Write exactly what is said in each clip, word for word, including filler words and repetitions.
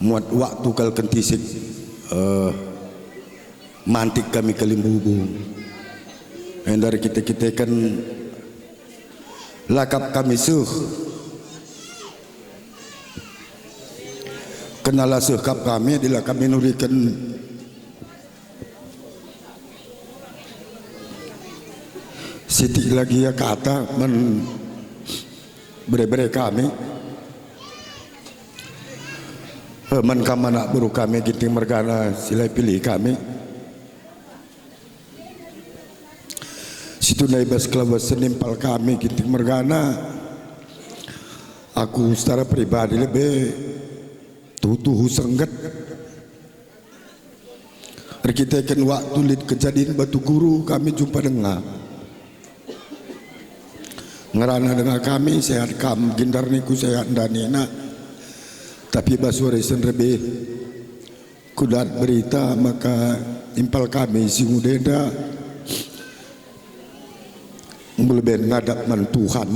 Muat waktu kal kentisik, eh, mantik kami kalimbubu. Enda erkite-kiteken lakap kami seh. Kenala seh kap kami, adi la kami nuriken sitik lagi ia kata man bere-bere kami. Eh, man kam anak beru kami Ginting mergana si la ipilih kami. Situhuna i bas kelawesen impal kami Ginting mergana, aku secara pribadi lebe tuhu-tuhu sengget. Erkiteken waktu lit kejadin Batu Guru kami jumpa denga. Ngerana denga kami, sehat kam, gindar niku sehat ndanina. Tapi bas wari senrebih kudat berita maka impal kami si nguda enda enggo leben ngadap man Tuhan.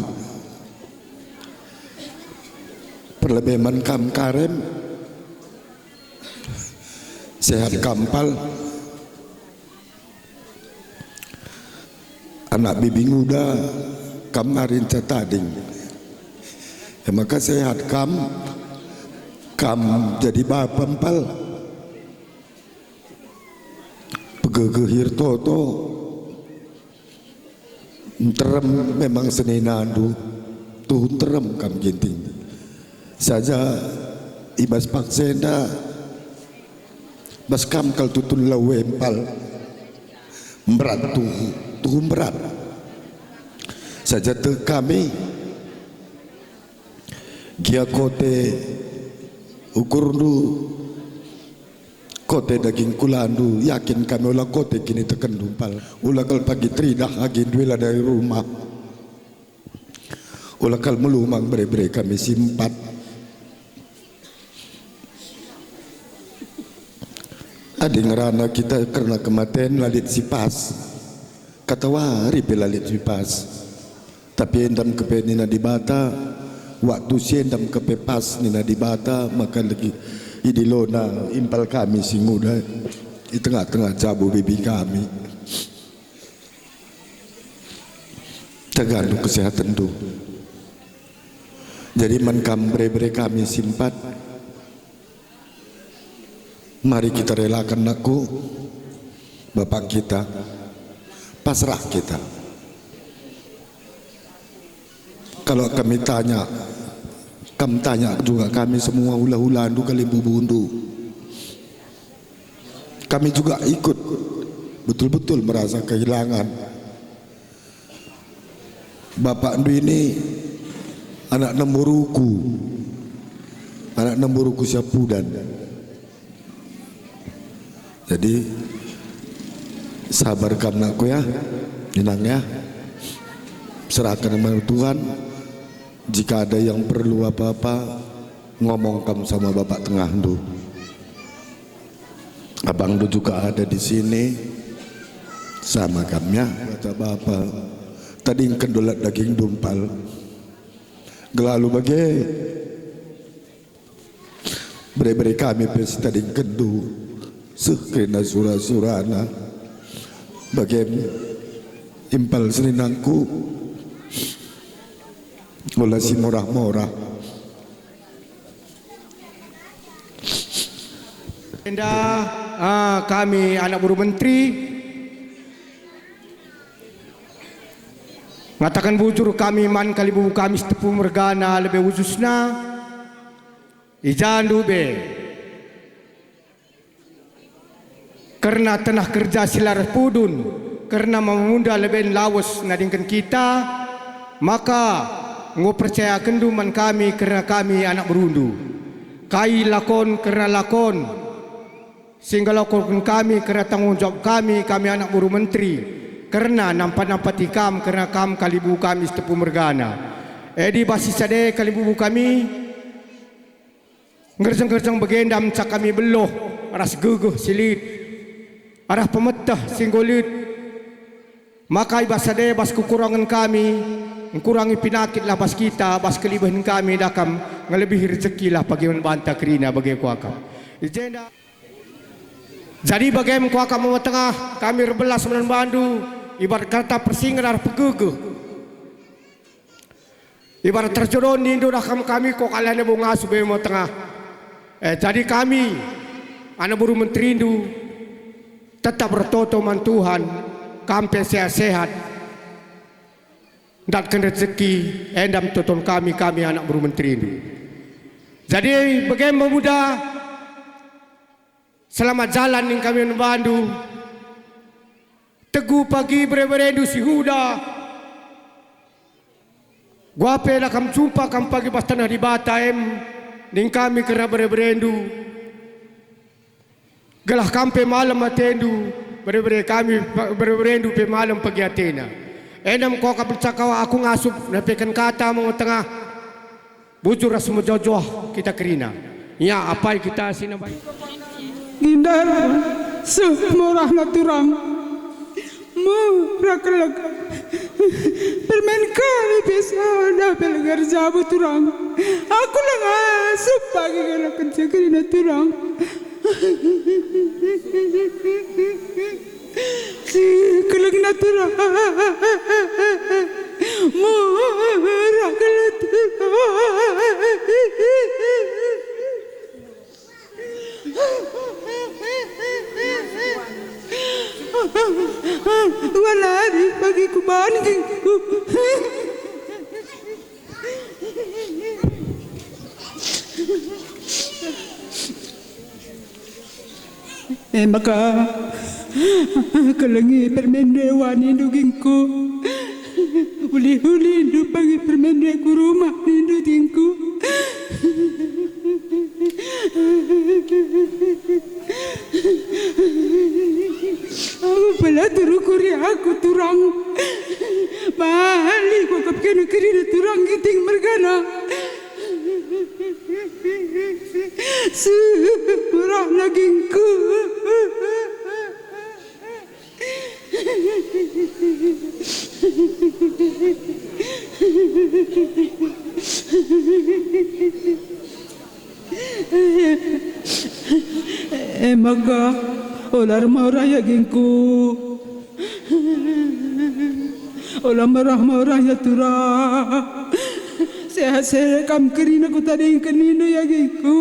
Perlebe man kam Karem, sehat kam pal. Anak bibi nguda, kam nari nca tading. E maka sehat kam, kam jadi bapa mpal. Pegegehir toto. Nterem memang seninandu, tuhu nterem kam Ginting. Saja i bas paksa enda, bas kam kal tutun lawe mpal. Mberat tuhu, tuhu mberat. Saja tek kami, gia kote ukurndu, kote daging kulandu, yakin kami ola kote kinitekenndu mpal. Ula kal pagi teridah agi nduela dari rumah. Ula kal melumang bere-bere kami si empat. Adi ngerana kita kerna kematen la lit si pas, katawari pe la lit si pas. Tapi endam kepe nina Dibata, waktu si endam kepe pas nina Dibata, maka legi idilona impal kami si nguda i tengah-tengah jabu bibi kami. Jaganndu kesehatenndu. Jadi man kam bere-bere kami si empat, mari kita relaken nakku, Bapak kita, pasrah kita. Kalau kami tanya, kam tanya juga kami semua hula-hulandu kalimbubundu. Kami juga ikut betul-betul merasa kehilangan. Bapakndu ini anak nemboruku, anak nemboruku siapudan. Jadi, sabar kam nakku ya, Inang ya. Serahkan sama Tuhan. Jika ada yang perlu apa-apa, ngomong kam sama bapak tengahndu. Abangndu juga ada di sini, sama kam ya, kata bapa. Tadingken dolat daging dumpal. Gelalu bage. Bere-bere kami pe sitadingkenndu, seh kerina sura-surana. Bage impal seninangku, ola si morah-morah. Enda, ah, kami anak beru menteri, ngataken bujur kami man kalibubu kami Sitepu mergana lebe khususna, i jandu be kerna tenah kerja si la erpudun, kerna mamunda leben lawes nadingken kita, maka enggo percayakenndu man kami kerna kami anak berundu. Kai lakon kerna lakon si enggo lakoken kami kerna tanggung jawab kami, kami anak beru menteri, kerna nampat-nampati kam kerna kam kalibubu kami Sitepu mergana. Adi bas si sada kalibubu kami, ngerjeng-ngerjeng bagenda ngenca kami beluh ras gegeh si lit, arah pemeteh si enggo lit, Maka i bas sada bas kekurangen kami, ngkurangi penakitlah bas kita, bas kelibehin kami dakam, ngelebihi rejekilah bagi man banta kerina bage kuakap. I jenda. Jadi bage me kuakap Mama Tengah, kami erbelas man bandu, ibarat kata persingen arah pegegeh. Ibarat terjodon nindu dah kam kami kok alana bo ngasup e Mama Tengah. Eh, jadi kami, anak beru menterindu, tetap ertoto man Tuhan, kam pe sehat-sehat. Ndatken rezeki, enda me toton kami, kami anak beru menterindu. Jadi, bage me pemuda, selamat jalan ning kami man bandu. Teguh pagi bere-berendu si huda. Gua pe la kam jumpa kam pagi bas taneh Dibata em, ning kami kerna bere-berendu. Gelah kam pe malem atendu, bere-bere kami, bere-berendu pe malem pagi atena. Enda me kuakap cakap aku ngasup nepeken kata Mama Tengah. Bujur ras mejojoh kita kerina. Ia apai kita si nembai. Gindar, seh murahna turang. Mura kelek. Permen kami pe sada pe langa erjabu turang. Aku la ngasup pagi kalak kenca kerina turang. Si kelengna turang. Mura kelek turang. Walari pagi kuban gingku. E maka, kelengi permen dewa nindu gingku. Uli-ulindu pagi permen de ku rumah nindu gingku. Aku pela turukuri aku turang. Bali kuakap kena kerina turang ginting mergana. Surah nagingku. E maka, ola ermorah ya gingku. Ola merah-merah ya turang. Sehat-sehat kam kerina kutadingken nindu ya gingku.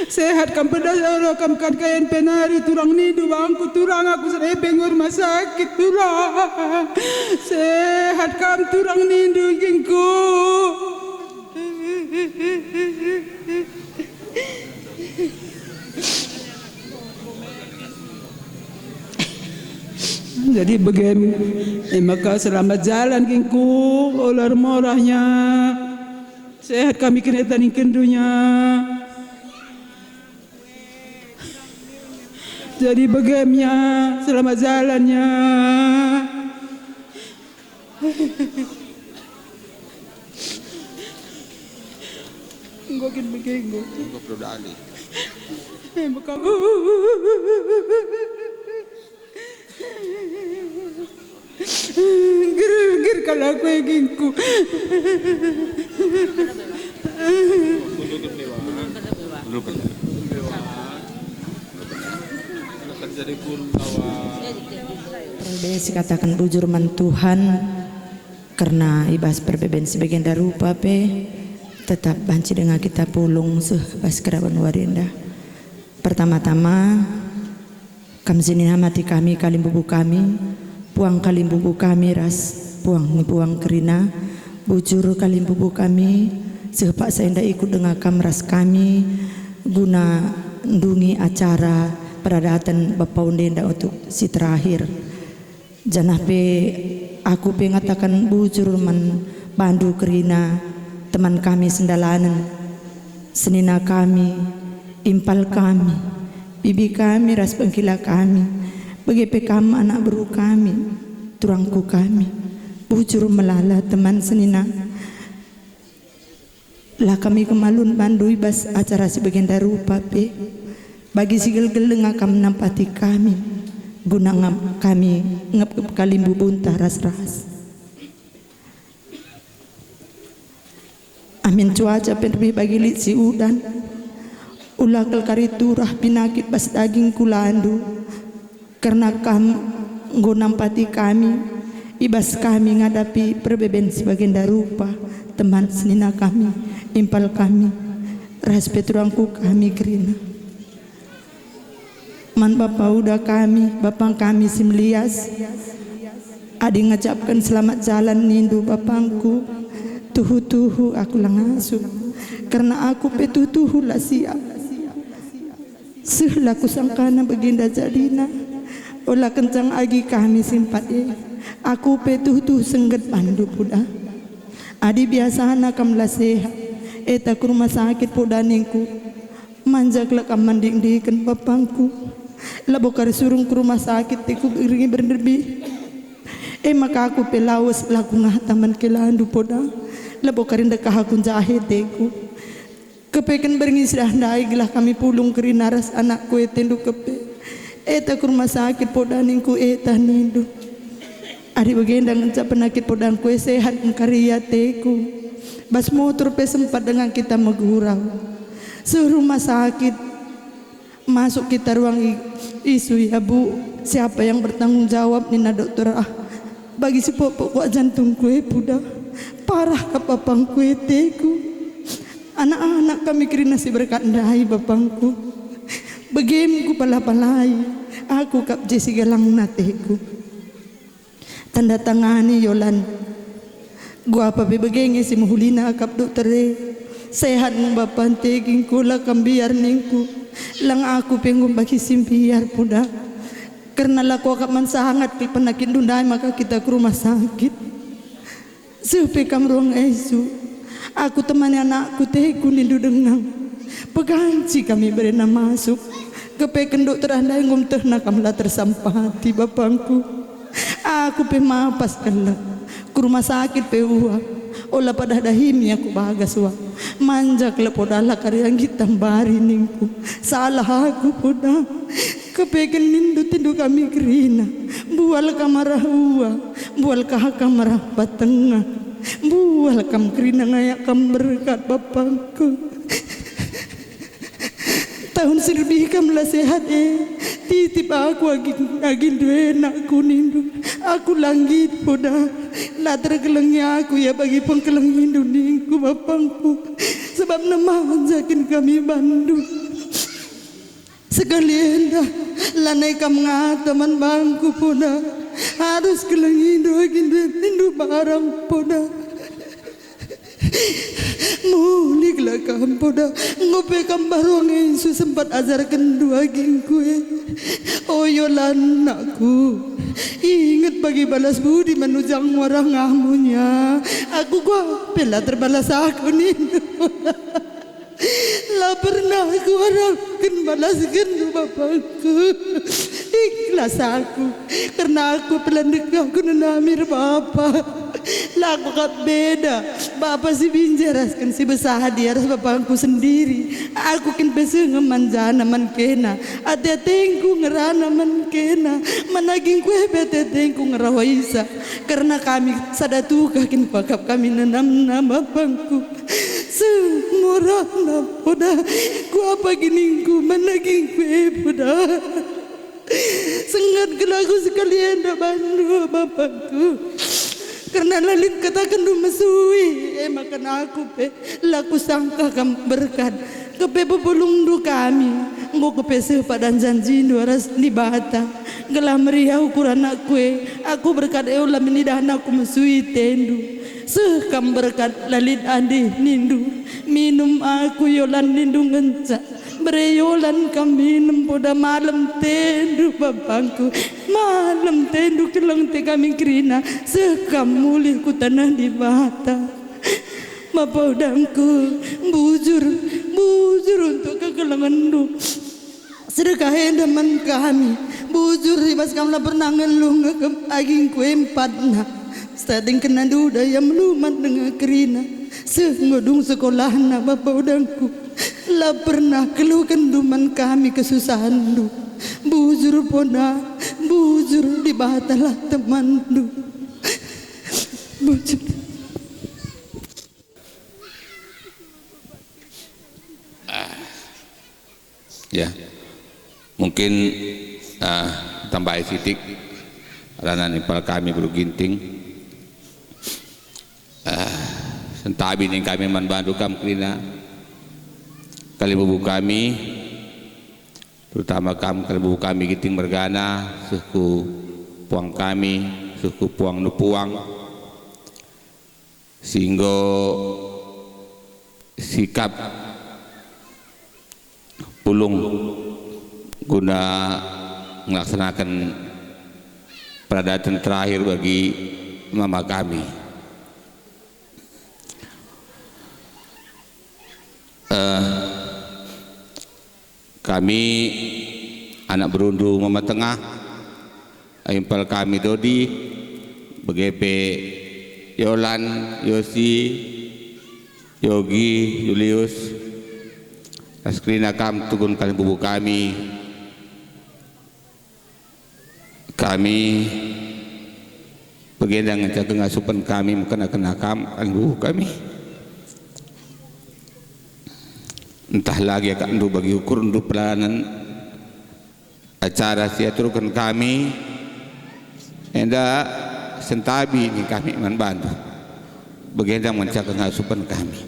Sehat kam pedas ola kam kan kayan penari turang nindu bangku turang aku serepe ngur rumah sakit turang. Sehat kam turang nindu gingku. Jadi begem, e maka selamat jalan gingku, ola ermorahnya. Sehat kami kena tandingken dunia. Jadi begemnya, selamat jalannya. Enggo kin bage enggo. Enggo perlu dali. Enggo kamu. Ger-ger kal aku e gingku. Kan jadi guru lawan. Perbe sikataken bujur man Tuhan, kerna i bas perbeben si bagenda rupa pe tetap banci denga kita pulung seh bas keraben wari enda. Pertama-tama, kam senina mati kami, kalimbubu kami, puang kalimbubu kami ras puang ni puang kerina, bujur kalimbubu kami, seh paksa enda ikut denga kam ras kami, guna ndungi acara peradaten bapa undenda untuk si terakhir. Janah pe aku pe ngataken bujur man bandu kerina, teman kami sendalanen, senina kami, impal kami, bibi kami ras bengkila kami, bage pe kam anak beru kami, turangku kami, bujur melala teman senina. La kami kemalun bandu i bas acara si bagenda rupa pe. Bagi si gelgel denga kam nampati kami. guna ngap kami ngepkep kalimbubuNta ras-ras. Amin cuaca pe ndube bagi lit si udan, ula kal kari turah pinakit bas daging kulandu, kerna Kam enggo nampati kami, i bas kami ngadapi perbeben si bagenda rupa, teman senina kami, impal kami, ras pe turangku kami kerina. Man bapa uda kami, bapang kami si melias, adi ngecapken selamat jalan nindu bapangku, tuhu-tuhu aku la ngasup, kerna aku pe tuhu-tuhu la siap. Seh la kusangkana bagenda jadina, ola kencang agi kami si empat e, aku pe tuhu-tuhu sengget bandu puda. Adi biasana kam la sehat, eta ku rumah sakit puda ningku. Manjak la kam mandingdiken bapangku. Labo kari surung ku rumah sakit teku berngi bernderbih. E maka aku pe lawes la kungata man kelandu poda. Labo kari ndekah aku njahe teku. Kepeken berngi sidah ndai gelah kami pulung kerina ras anakku e tendu kepe. Eta ku rumah sakit poda ningku eta nindu. Adi bagenda ngenca penakit podangku e sehat engkari ateku. Bas motor pe sempat denga kita megurau. Seh rumah sakit, masuk kita ruang i-, isu ya Bu, siapa yang bertanggung jawab nina dokter ah. Bagi si pokpok kuak jantungku e puda, parah kap bapangku e teku. Anak-anak kami kerina si berkat ndai bapangku. Begem kupala-palai, aku kap je si galangna teku. Tanda tangani Yolan. Guapa pe bage nge si mehulina akap dokter e. Sehat nge bapa ntegingku la kam mbiar ningku. Lang aku pe enggo bagi si mbiar puda. Kerna lako akap man sangat pe penakit ndundai maka kita ke rumah sakit. Seh pe kam ruang isu. Aku temani anakku teku nindu dengang. Peganci kami berena masuk. Kepeken dokter andai enggo metehna kam la tersampati bapangku. Aku pe mapas kena. Ku rumah sakit pe uah. Ola padah dahimi aku bagas uah. Manjak lepo dala kari anggit tambari ningku. Salah aku poda. Kepeken nindu tindu kami kerina. Bual kam arah uah. Bual kah kam arah patengah. Bual kam kerina ngayak kam berkat bapangku. Tahun si lebih kam la sehat e, titip aku agi, agindu e nakku nindu. Aku la nggit poda, la terkelengi aku ia bagi pengkelengindu ningku bapangku, sebab nemajaken kami bandu. Sekali enda, lanai kam ngata man bangku poda, arus kelengindu agindu e nindu barang poda. Mulihlah kam poda, enggo pe kam baru ngensu sempat ajarkenndu agingku e. O Yolan nakku, inget bagi balas budi manujang warah ngamunya. Aku gua pe la terbalas aku nindu. La pernah kuarapken balaskenndu bapangku. Ikhlas aku, kerna aku pe la ndekah kunanami erbapa. La aku kap beda bapa si binca rasken si besadi ras bapangku sendiri. Aku kin pe seh nge manjana man kena, ate-atengku ngerana man kena, man agingku e pe ate-atengku ngerawa isa. Kerna kami sada tukah kin kuakap kami nanamna bapangku. Seh morana poda, kuapa giningku man agingku e poda. Sengat kal aku sekali enda bandu bapangku. Kerna la lit katakenndu mesui, e maka aku pe la kusangka kam berkat. Kepe pepulungndu kami, enggo kepe seh padan janjindu ras Dibata. Gelah meriah ukur anakku e, aku berkat e ola menidah anakku mesui tendu. Seh kam berkat la lit andih nindu. Minum aku Yolan nindu ngenca. Bere Yolan kam minum poda malem tendu bapangku. Malem tendu keleng te kami kerina. Seh kam mulih ku taneh Dibata. Bapa udangku, bujur, bujur untuk kekelengenndu. Sedekah enda man kami, bujur i bas kam la pernah ngeluh ngekep agingku empatna. Setading kena duda ia melumat denga kerina. Seh enggo dung sekolahna bapa udangku. La pernah keluhkenndu man kami kesusahenndu. Bujur poda, Bujur Dibata lah temanndu. Bujur. Ah, ya. Mungkin, ah, tambahi sitik ranan impal kami Beru Ginting. Ah, sentabi ning kami man bandu kam kerina kalimbubu kami, terutama kam kalimbubu kami Ginting mergana, seh ku puang kami, seh ku puang nu puang, si enggo sikap pulung guna ngelaksanaken peradaten terakhir bagi mama kami. Eh, kami anak berundu Mama Tengah, impal kami Dodi, bage pe Yolan, Yosi, Yogi, Julius, ras kerina kam tugun kalimbubu kami. Kami bagenda ngenca kengasupen kami mekena-kena kam kalimbubu kami. Ntah lagi akapndu bagi ukurndu pelayanan acara si aturken kami, enda sentabi ning kami man bandu. Bagenda ngenca kengasupen kami.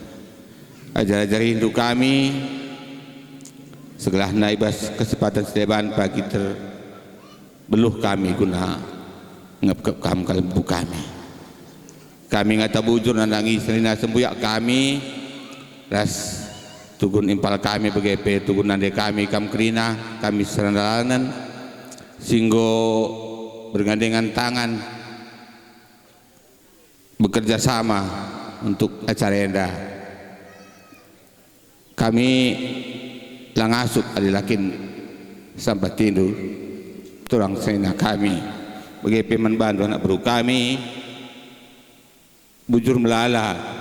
Ajar-ajarindu kami, segelahna i bas kesempatan si deban pagi terbeluh kami guna ngepkep kam kalimbubu kami. Kami ngata bujur nandangi senina sembuyak kami, ras tugun impal kami bage pe tugun nande kami kam kerina, kami serandalanen, si enggo bergandengan tangan bekerja sama untuk acara enda. Kami la ngasup adi la kin sampatindu turang senina kami. Bage pe man bandu anak beru kami, bujur melala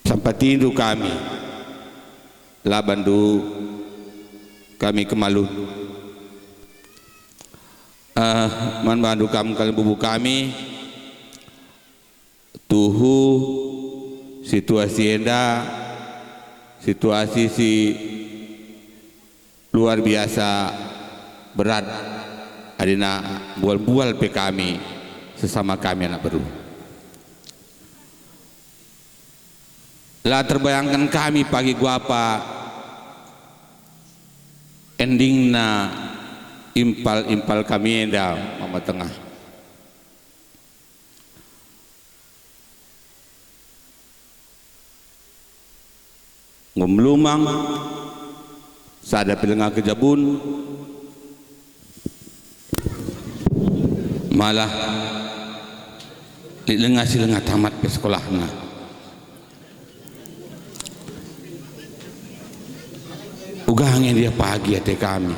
sampatindu kami, la bandu kami kemalu. Eh, man bandu kam kalimbubu kami, tuhu situasi enda, situasi si luar biasa berat, adina mbual-mbual pe kami, sesama kami anak beru. La terbayangken kami pagi guapa endingna impal-impal kami enda, Mama Tengah. Enggo melumang, sada pe langa kejabun, malah lit langa si langa tamat pe sekolahna. Uga nge ndia pagi ate kami,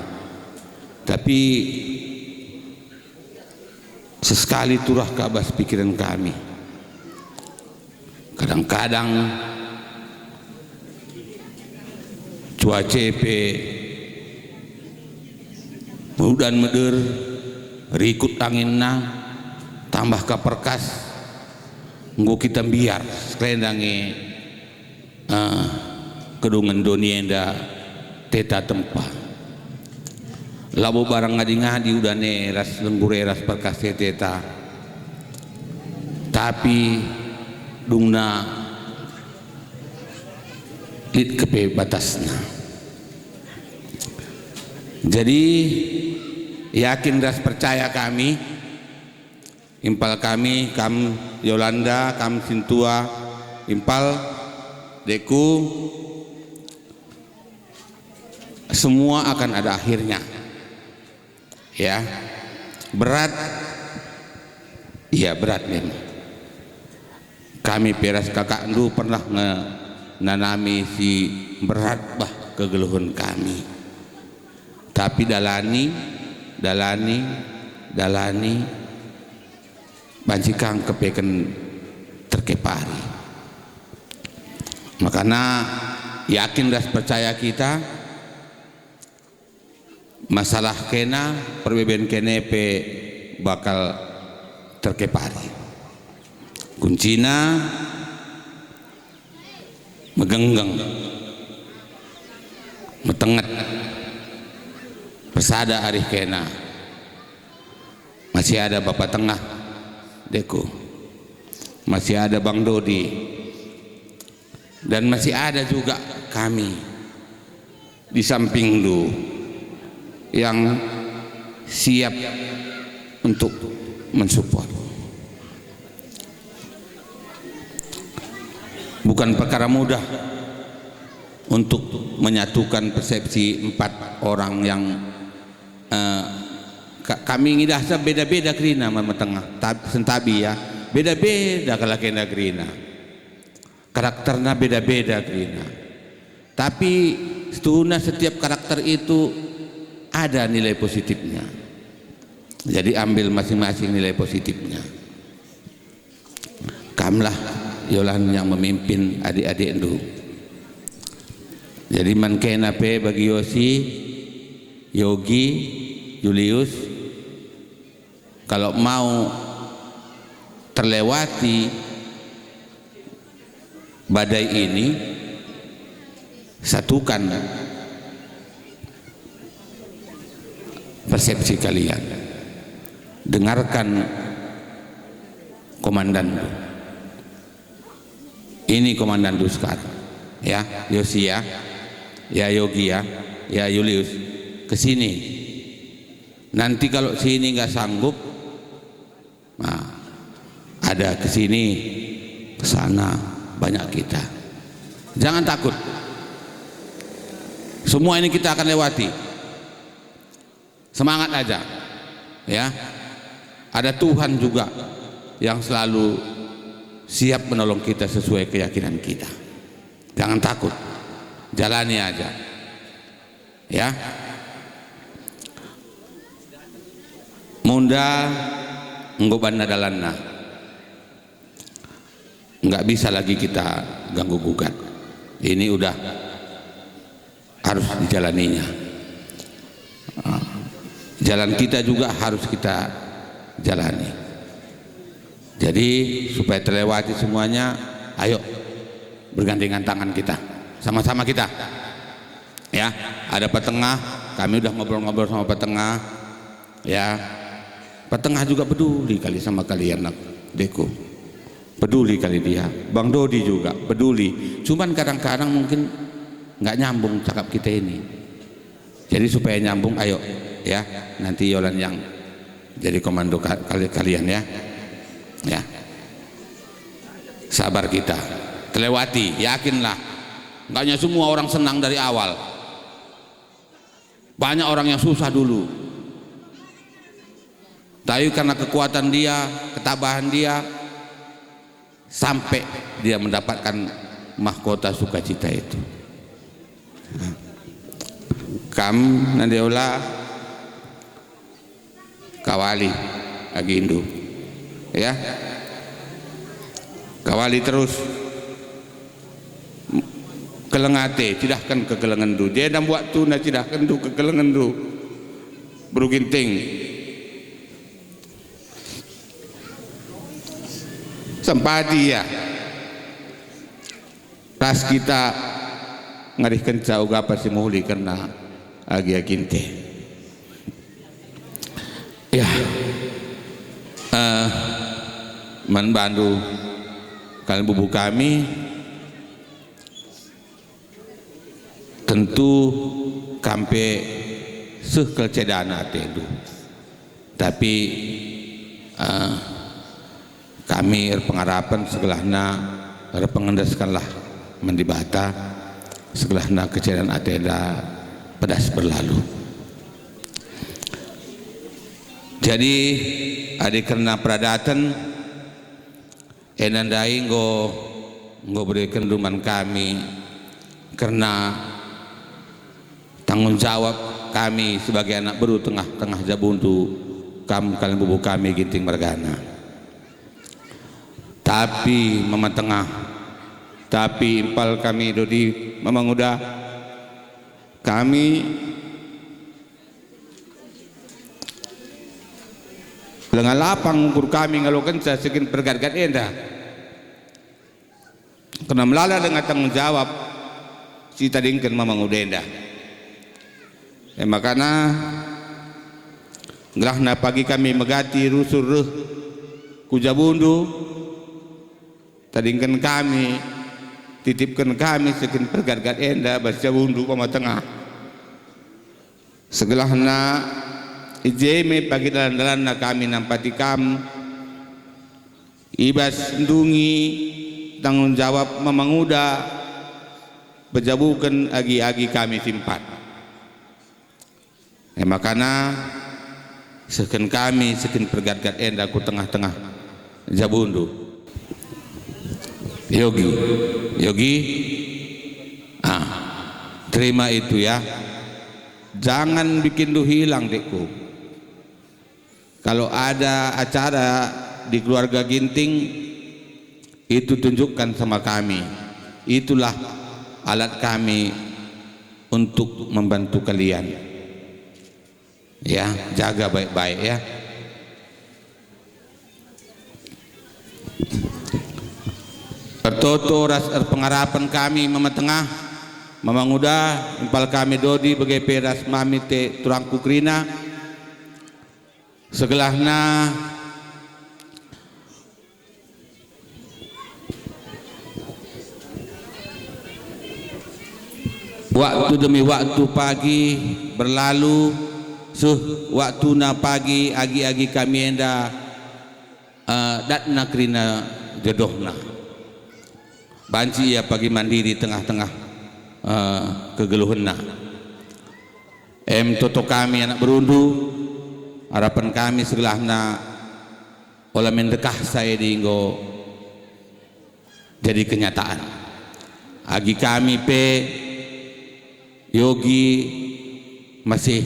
tapi sesekali turah ka bas pikiren kami. Kadang-kadang cuaca pe udan meder, rikut anginna, tambah ka perkas, enggo kita mbiar, sekalenda nge, eh, kedungen doni enda teta tempa. Labo barang ngadi-ngadi udan e ras lenggur e ras perkas e teta. Tapi dungna lit kepe batasna. Jadi, yakin ras percaya kami, impal kami, kam Yolanda, kam sintua, impal, deku, semua akan ada akhirnya. Ya, berat. Iya, berat memang. Kami pe ras kakakndu pernah ngenanami si berat bah kegeluhen kami. Tapi dalani, dalani, dalani, banci ka ngkepeken terkepari. Makana yakin ras percaya kita, Masalah kena, perbeben kena pe bakal terkepari. Kuncina megenggeng, metenget, pesada arih kena. Masih ada Bapa Tengah, deku. Masih ada Bang Dodi. Dan masih ada juga kami di sampingndu yang siap untuk mensupport. Bukan perkara mudah untuk menyatukan persepsi empat orang yang, eh, ka-, kami ngidahsa beda-beda kerina Bapa Tengah, tab-, sentabi ya, beda-beda kalak enda kerina. Karakterna beda-beda kerina. Tapi setuhuna setiap karakter itu ada nilai positifnya. Jadi ambil masing-masing nilai positifnya. Kamlah Yolan yang memimpin adik-adikndu. Jadi man kena pe bagi Yosi, Yogi, Julius, kalau mau terlewati badai ini, satukan persepsi kalian. Dengarkan komandan. Ini komandan tu sekarang. Ya, Yosi ya. Ya, Yogi ya. Ya, Julius. Ke sini. Nanti kalau sini nggak sanggup, nah, ada ke sini, ke sana, banyak kita. Jangan takut. Semua ini kita akan lewati. Semangat aja. Ya. Ada Tuhan juga yang selalu siap menolong kita sesuai keyakinan kita. Jangan takut. Jalani aja. Ya. Munda enggo banna dalanna. Nggak bisa lagi kita ganggu gugat. Ini udah harus dijalaninya. Ah, jalan kita juga harus kita jalani. Jadi, supaya terlewati semuanya, ayo bergandengan tangan kita. Sama-sama kita. Ya, ada Bapa Tengah, kami udah ngobrol-ngobrol sama Bapa Tengah. Ya, Bapa Tengah juga peduli kali sama kalian, nak, deku. Peduli kali dia. Bang Dodi juga peduli. Cuman kadang-kadang mungkin nggak nyambung cakap kita ini. Jadi supaya nyambung, ayo, ya, nanti Yolan yang jadi komando ka-, kali-, kalian, ya. Ya. Sabar kita. Terlewati, yakinlah. Enggaknya semua orang senang dari awal. Banyak orang yang susah dulu. Tapi karena kekuatan dia, ketabahan dia, sampai dia mendapatkan mahkota sukacita itu. Kam, Nande Ola, kawali agindu. Ya. Kawali terus. Keleng ate, cidahken kekelengenndu. Jenda mbuat tuna, cidahkenndu kekelengenndu. Beru Ginting. Sempati ya. Ras kita ngerihkenca ugapa si mehuli kerna agi-aginte. Ya. Eh, man bandu kalimbubu kami, tentu kam pe seh kal cedana atendu. Tapi, eh, kami erpengarapen segelahna erpengendeskenlah man Dibata, segelahna kecedan atenda pedas berlalu. Jadi, adi kerna peradaten, enda ndai enggo, enggo berekenndu man kami kerna tanggung jawab kami sebagai anak beru tengah-tengah jabundu, kam kalimbubu kami Ginting mergana. Tapi Mama Tengah, tapi impal kami Dodi Mama Nguda, kami Lenga lapang ukur kami ngalokenca si kin pergatgat enda. Kena melala denga tanggung jawab si tadingken Mama Nguda enda. E makana, gelahna pagi kami megati rusur reh ku jabundu, tadingken kami, titipken kami si kin pergatgat enda bas jabundu Mama Tengah. Segelahna i je me pagi dalan-dalanna kami nampati kam, i bas ndungi tanggung jawab Mama Nguda pejabuken agi-agi kami si empat. E makana, sehken kami si kin pergatgat enda ku tengah-tengah jabundu. Yogi, Yogi, ah, terima itu ya. Jangan bikin du hilang, dekku. Kalau ada acara di keluarga Ginting, itu tunjukkan sama kami. Itulah alat kami untuk membantu kalian. Ya, jaga baik-baik ya. Ertoto ras erpengarapen kami Mama Tengah, Mama Nguda, impal kami Dodi bage pe ras Mami te turangku kerina. Segelahna, waktu demi waktu pagi berlalu, seh waktuna pagi agi-agi kami enda, eh, datna kerina jodohna. Banci ia pagi mandiri tengah-tengah, eh, kegeluhenna. Em toto kami anak berundu, harapen kami segelahna ola min dekahsa edi enggo jadi kenyataan. Agi kami pe, Yogi masih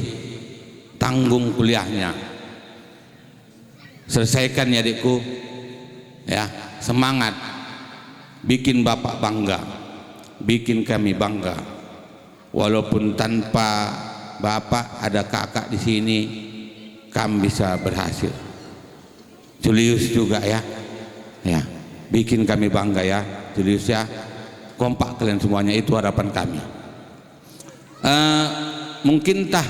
tanggung kuliahnya. Selesaikan ya, adikku. Ya, semangat. Bikin Bapak bangga. Bikin kami bangga. Walaupun tanpa Bapak ada Kakak di sini, kam bisa berhasil. Julius juga ya. Ya, bikin kami bangga ya, Julius ya. Kompak kalian semuanya, itu harapan kami. Eh, mungkin tah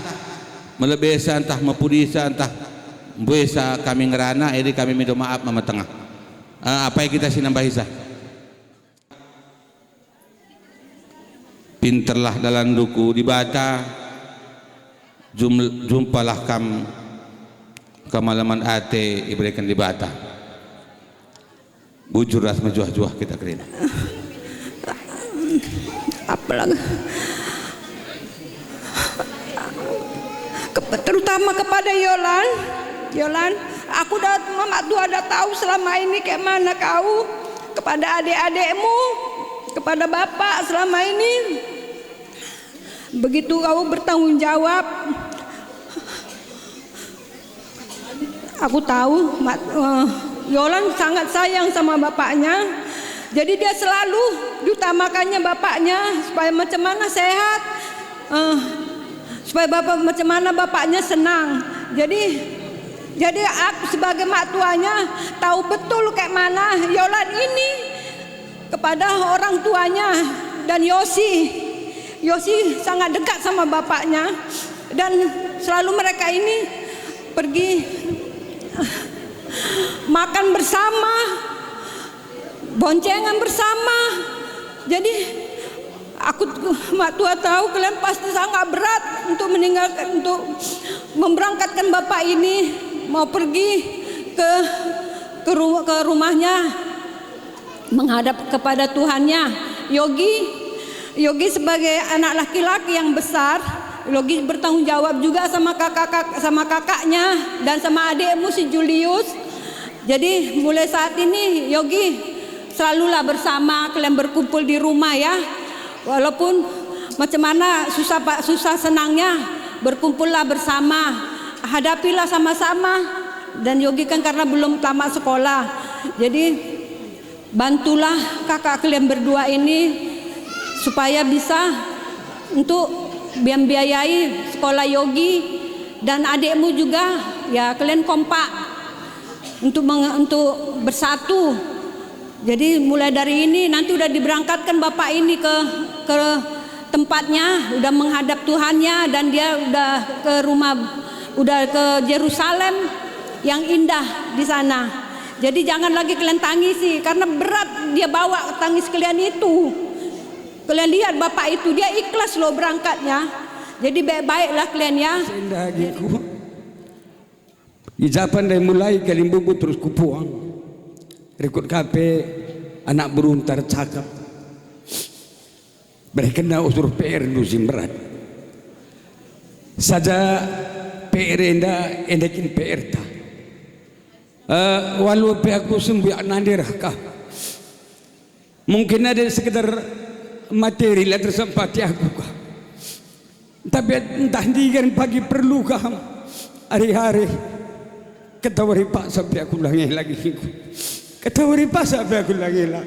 melebesa, entah mepudisa, entah mbuesa kami ngerana, jadi kami mindo maaf Mama Tengah. Eh, apai kita si nambahisa? Pinterlah dalanndu ku Dibata, jum-, jumpalah kam kemalemen ate ibereken Dibata. Bujur ras mejuah-juah kita kerina. Apalagi kep-, terutama kepada Yolan. Yolan, aku dah, Mama tua dah tahu selama ini kayak mana kau kepada adik-adikmu, kepada bapak selama ini. Begitu kau bertanggung jawab. Aku tahu, Mat-, eh, Yolan sangat sayang sama bapaknya. Jadi dia selalu diutamakannya bapaknya supaya macam mana sehat. Eh, supaya bapak, macam mana bapaknya senang. Jadi, jadi aku sebagai mak tuanya tahu betul kayak mana Yolan ini kepada orang tuanya dan Yosi. Yosi sangat dekat sama bapaknya dan selalu mereka ini pergi makan bersama, boncengan bersama. Jadi aku, mak tua tahu kalian pasti sangat berat untuk meninggalkan, untuk memberangkatkan bapak ini mau pergi ke, ke ru-, ke rumahnya menghadap kepada Tuhannya. Yogi, Yogi sebagai anak laki-laki yang besar, Yogi bertanggung jawab juga sama kakak, sama kakaknya dan sama adikmu si Julius. Jadi mulai saat ini Yogi selalulah bersama kalian berkumpul di rumah ya. Walaupun macam mana susah, Pak, susah senangnya, berkumpullah bersama, hadapilah sama-sama. Dan Yogi kan karena belum tamat sekolah, jadi bantulah kakak kalian berdua ini supaya bisa untuk biam-, biayai sekolah Yogi dan adikmu juga, ya, kalian kompak. untuk meng-, untuk bersatu. Jadi mulai dari ini nanti udah diberangkatkan Bapak ini ke, ke tempatnya, udah menghadap Tuhannya, dan dia udah ke rumah, udah ke Jerusalem yang indah di sana. Jadi jangan lagi kalian tangisi, karena berat dia bawa tangis kalian itu. Kalian lihat Bapak itu, dia ikhlas loh berangkatnya. Jadi baik-baiklah kalian ya. Sendah agiku. I ja pe ndai mulai kalimbubu terus kupuang. Rikut ka pe anak berunta ercakap. Berekenna usur P R ndu si mberat. Saja P R enda, enda kin P R ta. Eh, walu pe aku sembuyak nande rah ka. Mungkin ada sekedar materi la tersempati aku ka. Tapi entah ndigan pagi perlu kam ari-ari. Ketawari paksa pe aku la ngela gingku. Ketawari paksa pe aku la ngela.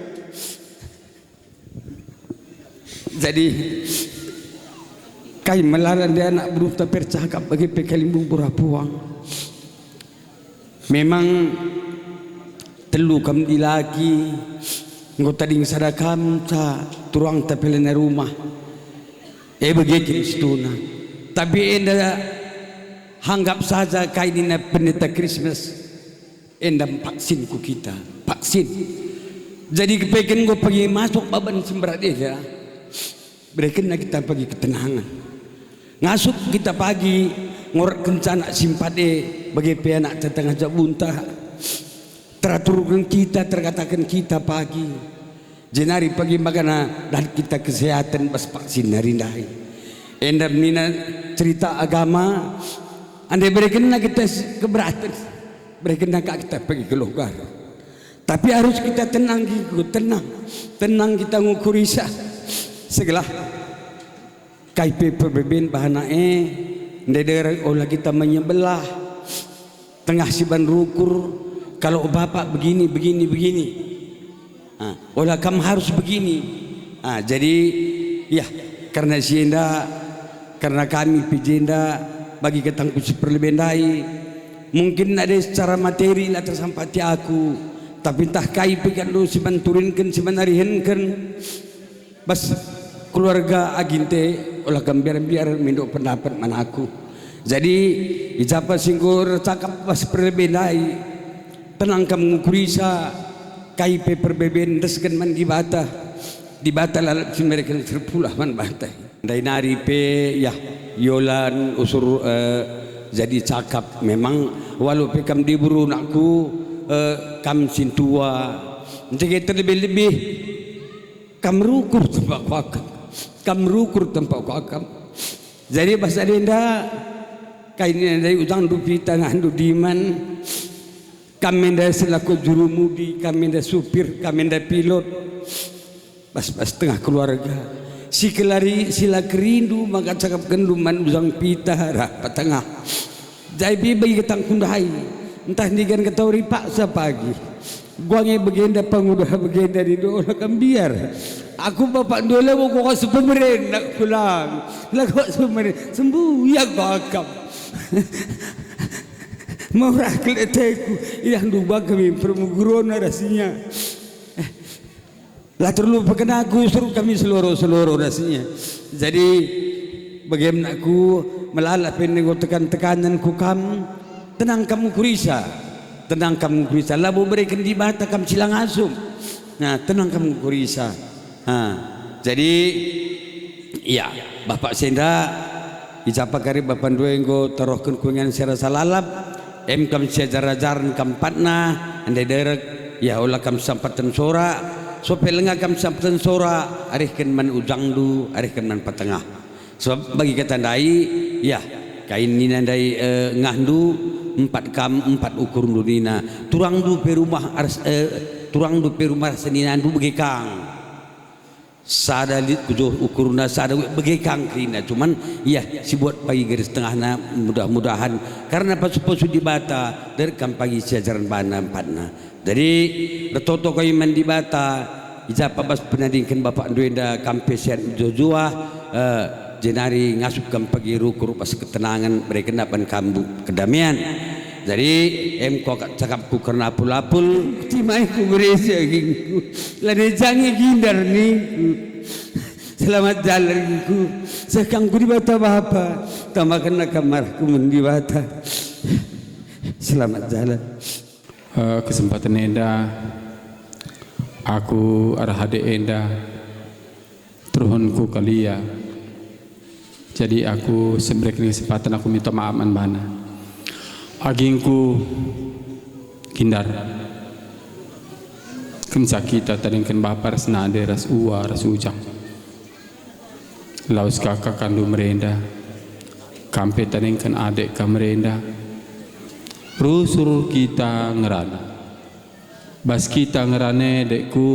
Jadi, kai melala ndia anak berunta pe ercakap bage pe kalimbubu rah puang. Memang telu kam dilaki, enggo tading sada kam ca, turangta pe la nina rumah. E bage kin situhuna. Tapi enda anggap saja kai nina Pendeta Krismas. Enda vaksin ku kita, vaksin. Jadi kepeken enggo pagi masuk baban si mberat enda, berekenna kita pagi ketenangan. Ngasup kita pagi ngorotkenca anak si empat e, bage pe anak tetangah jabunta. Teraturken kita, terkataken kita pagi. Jenari pagi makana dahin kita kesehatan bas vaksin nari ndai. Enda nina cerita agama, ande berekenna kita s-, keberaten, berekenna ka kita pagi kelonggaran. Tapi arus kita tenang, gitu, tenang. Tenang kita ngukurisa. Segelah kai pe perbeben bahana e, ndai derek ola kita menyebelah. Tengah siban rukur, kalau Bapak begini, begini, begini. Ah, ola kam harus begini. Ah, jadi, ya, karena si enda, karena kami pe jenda, bagi katangku si perlebe ndai, mungkin ada secara materi la tersampati aku, tapi ntah kai pe kal si banturinken, si banarihenken. Bas keluarga aginte, ola kam mbiar-mbiar mindo pendapat man aku. Jadi, i ja pe si enggo ercakap bas perlebe ndai, tenang kam ngukurisa, kai pe perbeben endesken man Dibata, Dibata lalap si mereken serpulah man banta. Ndai nari pe, ya, iolan usur, eh, jadi cakap. Memang, walau pe kam diberu nakku, eh, kam sintua, ntegeten lebih-lebih. Kam rukur tempa kuakap. Kam rukur tempa kuakap. Jadi bas enda, kai nina ndai ujangndu pe tangahndu diman, kam enda selaku jurumudi, kam enda supir, kam enda pilot, bas-bas tengah keluarga. Si kelari, si la kerindu maka cakapkenndu man ujang pita rah patengah. Jadi bagi katangku ndai, ntah ndigan ketawari paksa pagi. Guange bagenda pangudah bagenda di dola kambiar. Aku bapak ndola mau kau kasih pemeren nak pulang. Lagu pemeren sembuyak bakam. Murah keleteku, idah nduba kami permuguron arasinya. La terlupaken aku, suruh kami seloro-seloro rasanya. Jadi, bage nakku, melala pe enggo tekan-tekanen ku kam, tenang kam kurisa, tenang kam kurisa, labo bereken Dibata kam si la ngasup. Nah, tenang kam kurisa. Nah, jadi, ya, Bapak Senda, i ja pe kari Bapak ndai enggo tarohken ku ingan si rasa lalap, em kam siajar-ajaren kam patna, ande derek, ya ola kam sampaten sora, sope lenga kam sampaten sora, arihken man ujangndu, arihken man patengah. Sebab bagi kata ndai, ya, kai nina ndai, eh, ngahndu, empat kam, empat ukurndu nina, turangndu pe rumah ras, eh, turangndu pe rumah seninandu bage kang. Sada lit kujoh ukurna, sada we bage kang kerina. Cuman, ya, si buat pagi garis tengahna, mudah-mudahan, karena pasu-pasu Dibata, derek kam pagi siajaran bana empatna. Jadi, ertoto kami man Dibata, i ja pe bas penadingken Bapak ndai enda kam pe sehat mejuah-juah, eh, jenari ngasup kam pagi rukur bas ketenangan, berekenna ban kam kedamaian. Jadi, em kuakap cakapku kerna apul-apul, timai ku gereja gingku. Lade jange gindar ningku. Selamat jalan gingku. Sekangku Dibata Bapa, tambahkenna kam arahku man Dibata. Selamat jalan. Eh, kesempatan enda, aku arah ade enda, teruhunku kalia. Jadi aku seh mereken kesempatan aku minta maaf man bana. Agingku gindar. Kenca kita tadingken bapa ras nande ras ua ras ujang. Lawes ka kakandu merenda, kam pe tadingken adek ka merenda. Rusur kita ngerana. Bas kita ngerana e, dekku,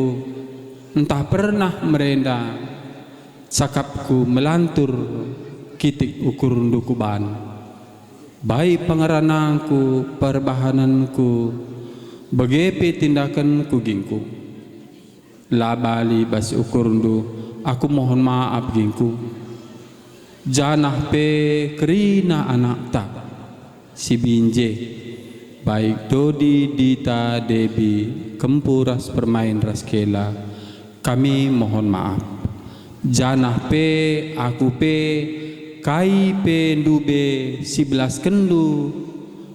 ntah pernah merenda cakapku melantur kitik ukurndu ku ban. Bai pengeranangku, perbahanenku, bage pe tindakenku gingku. La bali bas ukurndu, aku mohon maaf gingku. Janah pe kerina anakta, si binje, baik Dodi, Dita, Debi, Kempu ras Permain ras Kela, kami mohon maaf. Janah pe aku pe, kai pe ndube si belaskenndu,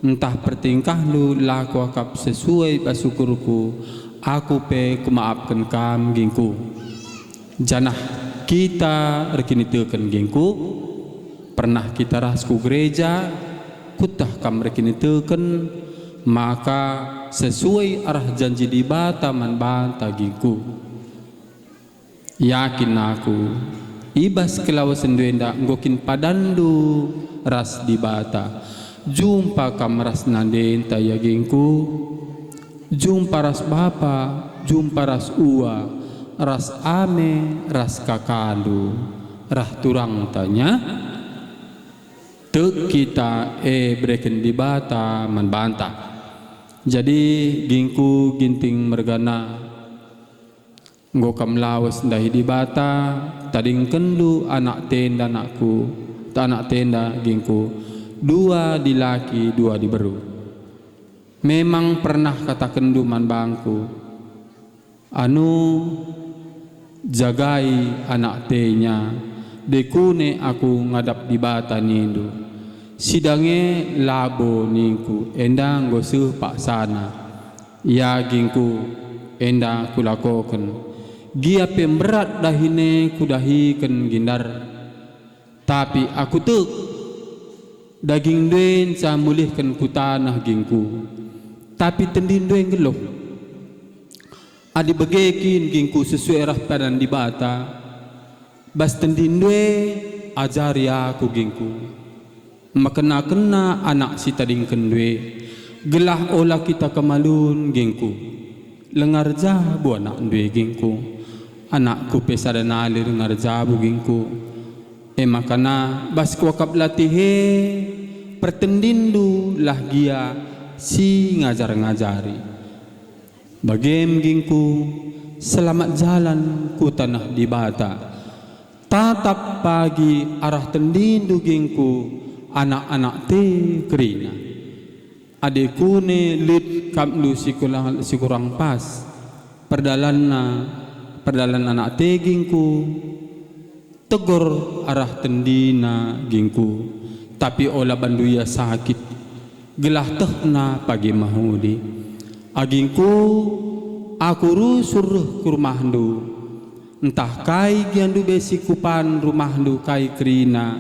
ntah pertingkahndu la kuakap sesuai bas ukurku, aku pe kumaafken kam gingku. Janah kita erkiniteken gingku, pernah kita ras ku gereja, kueteh kam erkiniteken, maka sesuai arah janji Dibata man banta gingku. Yakin aku, i bas kelawesenndu enda enggo kin padanndu ras Dibata. Jumpa kam ras nandenta ya gingku, jumpa ras bapa, jumpa ras ua, ras ame, ras kakandu, rah turangta nya. Tek kita e bereken Dibata man banta. Jadi gingku Ginting mergana, enggo kam lawes ndahi Dibata, tadingkenndu anak tenda anakku, ta anak tenda gingku, dua dilaki, dua diberu. Memang pernah katakenndu man bangku, anu, jagai anak tenya, dekune aku ngadap Dibata nindu. Sidange labo ningku, enda enggo seh paksana. Ya gingku, enda kulakoken. Gia pe mberat dahine kudahiken gindar. Tapi aku tek, daging nduenca mulihken ku taneh gingku. Tapi tendi ndue nggeluh. Adi bage kin gingku sesuai arah padan Dibata, bas tendi ndue ajari aku gingku. Mekena-kena anak si tadingken ndue, gelah ola kita kemalun gingku. Lengar jabu anak ndue gingku. Anakku pe sada nali lengar jabu gingku. E makana bas kuakap latih e, pertendinndu lah gia si ngajar-ngajari. Bagem gingku, selamat jalan ku taneh Dibata. Tatap pagi arah tendindu gingku, anak-anak te kerina. Adi kune lit kapndu si kula-, si kurang pas, perdalanna, perdalan anak te gingku, tegor arah tendina gingku, tapi ola bandu ia sakit, gelah tehna pagi mehuli. Agingku, aku rusur reh ku rumahndu, ntah kai gia ndube si kupan rumahndu kai kerina,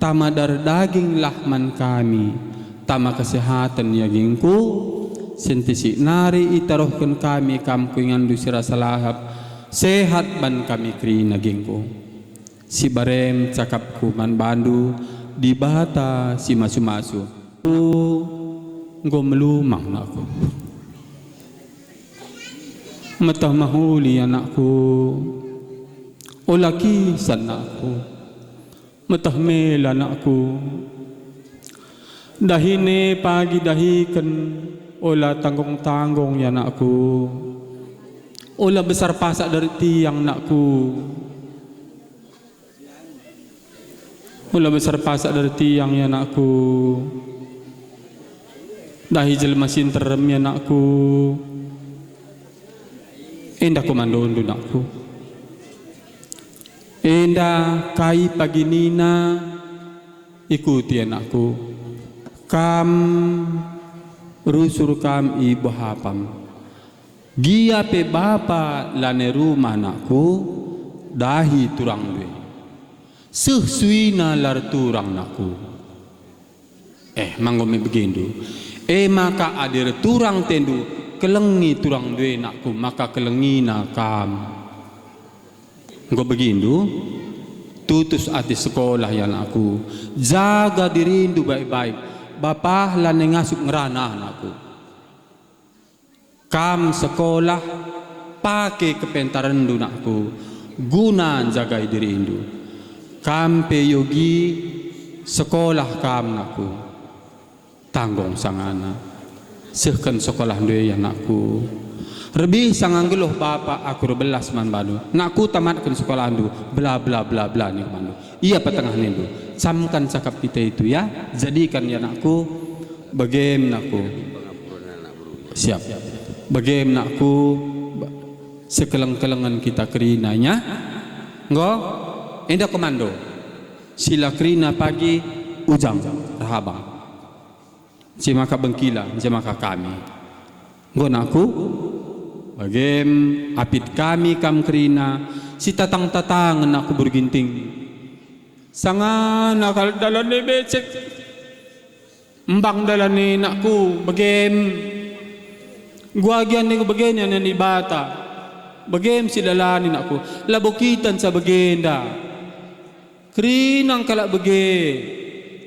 tama dareh daging lah man kami, tama kesehaten ya gingku, sentisik nari itaruhken kami kam ku inganndu si rasa lahap, sehat ban kami kerina gingku. Si barem cakapku man bandu, Dibata si masu-masu. Enggo melumang anakku. Meteh mehuli anakku. Ola kisan anakku. Meteh mela anakku. Dahine pagi dahiken, ola tanggong-tanggong ya anakku. Ola besar pasak dari tiang anakku. Ola besar pasak dari tiang ya anakku. Dahi jelma si nterem, ya anakku. Enda komandondu, anakku. Enda kai pagi nina, ikuti, anakku. Kam rusur kam i buah apam. Gia pe bapa lanai rumah, anakku, dahi turangndu e. Seh suina la erturang, anakku. Eh, ma enggo me begindu. E maka adi erturang atendu, kelengi turangndu e, anakku, maka kelengina kam. Enggo begindu, tutus ate sekolah, ya anakku. Jaga dirindu baik-baik. Bapa lanai ngasup ngerana, anakku. Kam sekolah, pake kepentarenndu, nakku, guna njagai dirindu. Kam pe yogi, sekolah kam, nakku. Tanggong sangana. Sehken sekolahndu e, ya nakku. Rebih sanga nggeluh bapa aku erbelas man bandu. Nakku, tamatken sekolahndu, bla, bla, bla, bla, nina bandu. Ia petengah nindu. Camkan cakap kita itu, ya. Jadikan, ya nakku. Begem, nakku. Siap. Begem, nakku. Sekeleng-kelengen kita kerina, ya. Enggo? Enda komando. Sila kerina pagi, ujang, rahabang. Si maka bengkila, si maka kami. Enggo, nakku? Bagem apit kami kam kerina, si tatang-tatangen, nakku, beru Ginting. Sangana kal dalan e becek. Embang dalan e, nakku, bagem. Guagian e bagena nina Dibata. Bagem sidalani, nakku. Labo kita nca bagenda. Kerina kalak bage,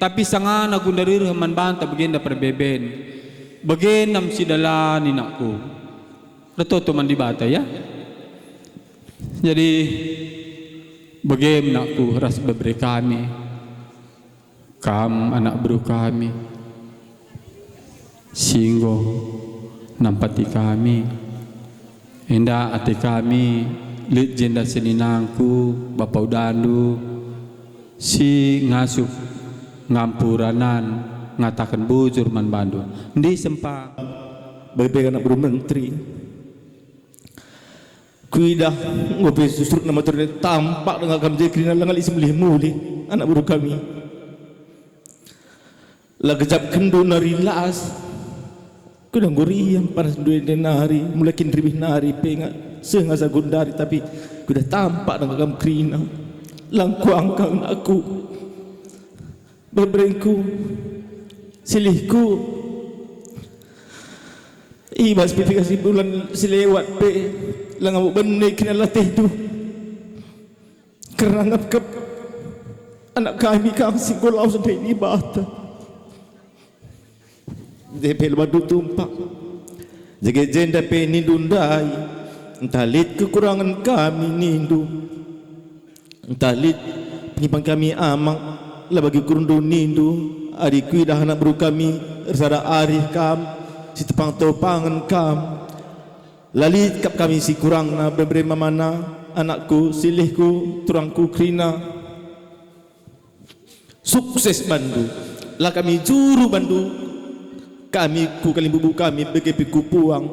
tapi sangana guna reh man banta bagenda perbeben. Bagenda me sidalani, nakku. Ertoto man Dibata, ya. Jadi, bagem, nakku, ras bebere kami. Kam anak beru kami. Si enggo nampati kami. Enda ate kami, lit jenda seninangku, bapa udandu, si ngasup ngampuranan, ngataken bujur man bandu. Ndi sempa? Bage pe anak beru menteri. Kuidah, enggo pe susurutna motor e, tampak denga kam je kerina, la ngalik si mulih-mulih, anak beru kami. La gejapkenndu nari las. Kuda enggo riam panas ndai nari, mulai kin ribih nari pe nga seh ngasa gundari, tapi kuda tampak denga kam kerina. Langkuang kam, nakku. Beberengku, silihku. I bas piga-piga si bulan si lewat pe, la ngabo bene kerina latehndu. Kerna ngepkep anak kami kam si enggo lawes ndai Dibata. Ndai pe la bandu tumpak. Jage jenda pe nindu ndai, ntah lit kekurangen kami nindu. Ntah lit pengipan kami amang, la bagi ukurenndu nindu, adi kuidah anak beru kami ersada arih kam, si topang-topangen kam. La lit kap kami si kurangna, bere-bere mamana, anakku, silihku, turangku kerina. Sukses bandu, la kami juru bandu, kami ku kalimbubu kami bage pe ku puang.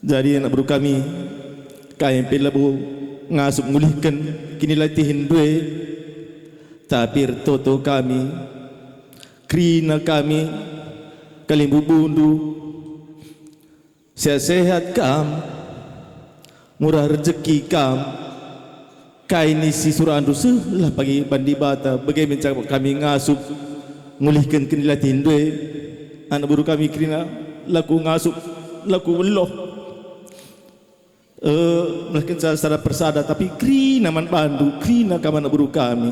Jadi anak beru kami, kami pe labo ngasup ngulihken kinilatihen ndai, tapi ertoto kami, kerina kami, kalimbubundu, sehat-sehat kam, murah rejeki kam, kai ni si surandu seh lah pagi man Dibata, bage me cakap kami ngasup ngulihken kinilatihen ndai, anak beru kami kerina, la ku ngasup, la ku beloh. Eh, melehkenca sada persada, tapi kerina man bandu, kerina kam anak beru kami.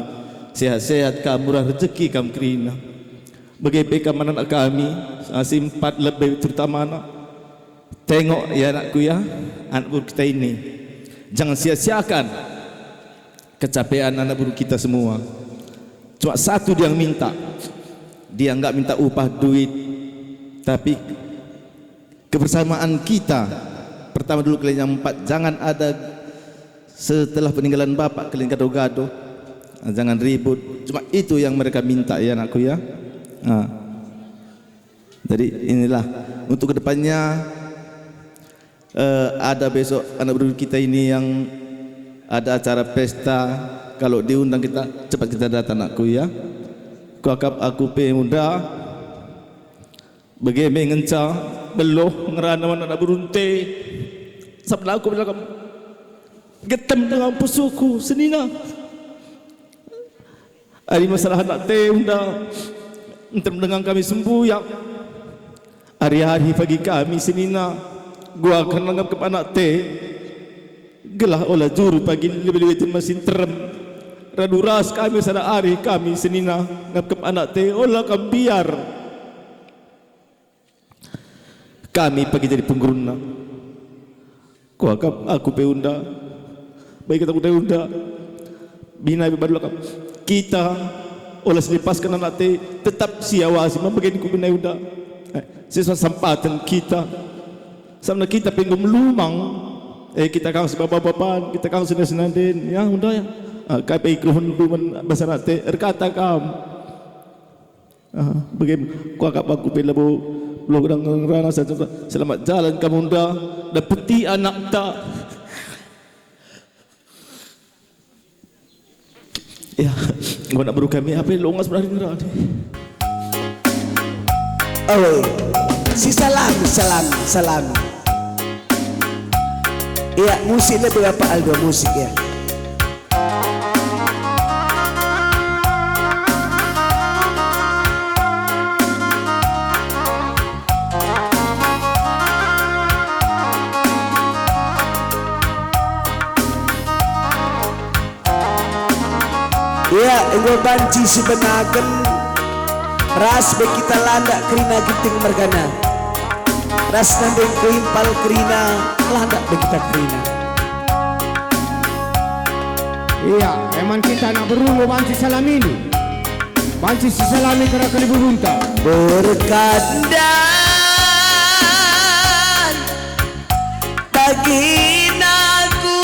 Sehat-sehat kam, murah rejeki kam kerina. Bage pe kam man anak kami, si empat lebe terutamana. Tengok ya anakku ya, anak beru kita ini. Jangan sia-siakan kecapean anak beru kita semua. Cuma satu dia yang minta. Dia nggak minta upah duit, tapi kebersamaan kita, pertama dulu kalinya empat, jangan ada setelah peninggalan bapak kalian gado-gado, jangan ribut. Cuma itu yang mereka minta, ya anakku, ya. Nah. Jadi inilah untuk kedepannya, eh, ada besok anak beru kita ini yang ada acara pesta, kalau diundang kita, cepat kita datang, nakku, ya. Kuakap aku pe Unda, bage me ngenca beluh ngerana man anak berunte. Sabda aku bilang, getem dengan pusuhku senina. Ari masalah anak te, Unda, ntem dengan kami sembuyak. Ari-ari pagi kami senina, gua kena ngepkep anak te. Gelah ola juru pagi lebe-lebe jelma si nterem. Radu ras kami sada ari kami senina ngepkep anak te, ola kam mbiar. Kami pagi jadi penggurunna. Kuakap aku pe Unda. Bagi kata Unda, Unda. Bina ibe badul akap. Kita ola si lepasken anak te, tetap siawasi, mabagin ku bina Unda. Eh, sisa sampaten kita. Sabna kita pe enggo melumang. Eh, kita kang si bapa-bapan, kita kang si nande-nanden. Ya, Unda, ya. Ah, kai pe ikuhun dumen bas anak te, erkata kam. Ah, bage kuakap aku pe labo, labo ngerana, selamat jalan kam Unda, dapeti anakta. Ya, enggo anak beru kami, apa longas berakhir ngerana. Oh, si salam, salam, salam. Ya, musik lebih apa Aldo musik ya. Ia enggo banci sibenaken ras be kita landak kerina Ginting mergana. Ras nanding keimpal kerina, landak be kita kerina. Ia, eman kita anak beru enggo banci salamini. Banci sisalami kerina kalibubunta. Berkandan bagin aku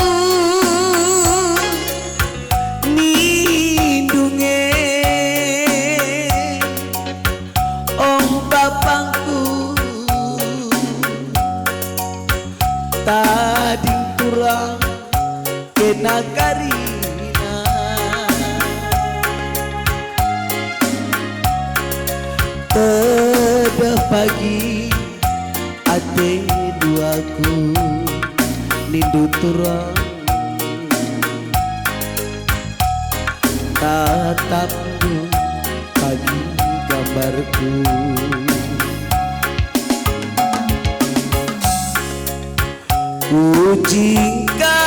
nindu nge. Oh, bapangku, tading turang kena karina. Tedeh pagi ate duaku nindu turang. Tatapndu pagi gambarku. Kucingka